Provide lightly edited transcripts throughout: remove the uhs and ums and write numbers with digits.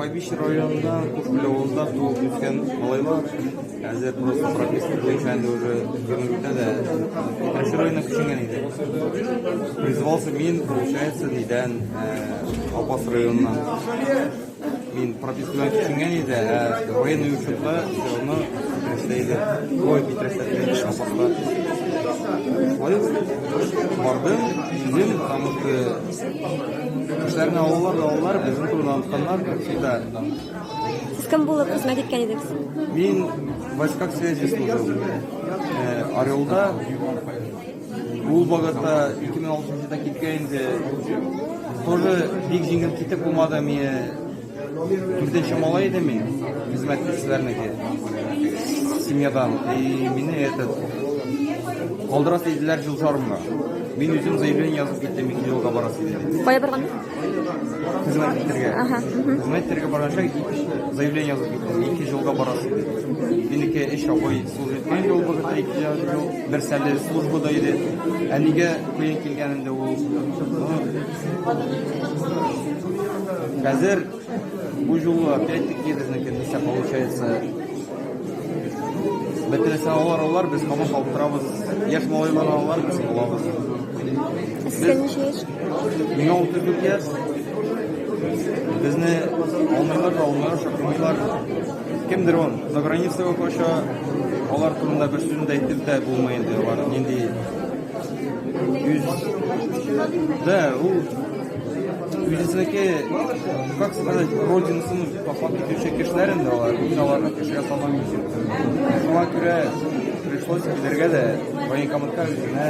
Кайбич районында, Кушкүл авылында туып үскән малайлар. Хәзер просто прописка буенча инде уже гомер үтә дә Питрәч районына күченгән иде. Призвался мин, получается, нидән, Апас районыннан. Мин прописка белән күченгән иде, ә военный учетта все равно Питрәчтә иде. Ой, Питрәчтә иде, Апаста. Шулай бардым, килдем, потому что кешеләрне алалар да алалар, безнең турында онытканнар, как всегда. Сез кем булып хезмәт иткән идегез? Мин в войсках связи служил. Орелда ул вакытта 2006 елда киткән инде. Тоже бик җиңел китеп булмады миңа. Дүртенче малай идем мин, хезмәт итүчеләрнеке. Семьядан. И мине этот калдырасы иделәр җыл жарымга. Мин үзем заявление язып киттем, 2 елга барасы иде. Кая барган? Хезмәт итәргә. Ага. Хезмәт итәргә барганча заявление язып киттем, 2 елга барасы иде. Минеке өч абый служить иткән ел вакытта 2 ел, берсе әле службада иде. Әнигә кыен килгән инде ул. Хәзер бу юлы опять-таки безнеке нәрсә получается. Бөтенесен алар алар, без һаман калып торабыз. Яшь малайлар алар, без калабыз. Сезгә ничә яшь? Миңа 34 яшь. Безне алмыйлар да алмыйлар, чакырмыйлар. Кемдер он за границага кача, алар турында бер сүзен дә әйтеп тә булмый инде. Алар нинди үз да ул үзенеке, как сказать, родинасын ташлап китүче кешеләр инде алар. Мин аларны кешегә санамыйм. Шуңа күрә пришлось килергә дә военкоматка үзенә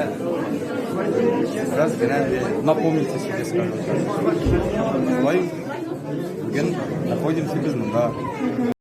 бераз генә инде напомнить о себе, скажем так. Шулай бүген находимся без монда.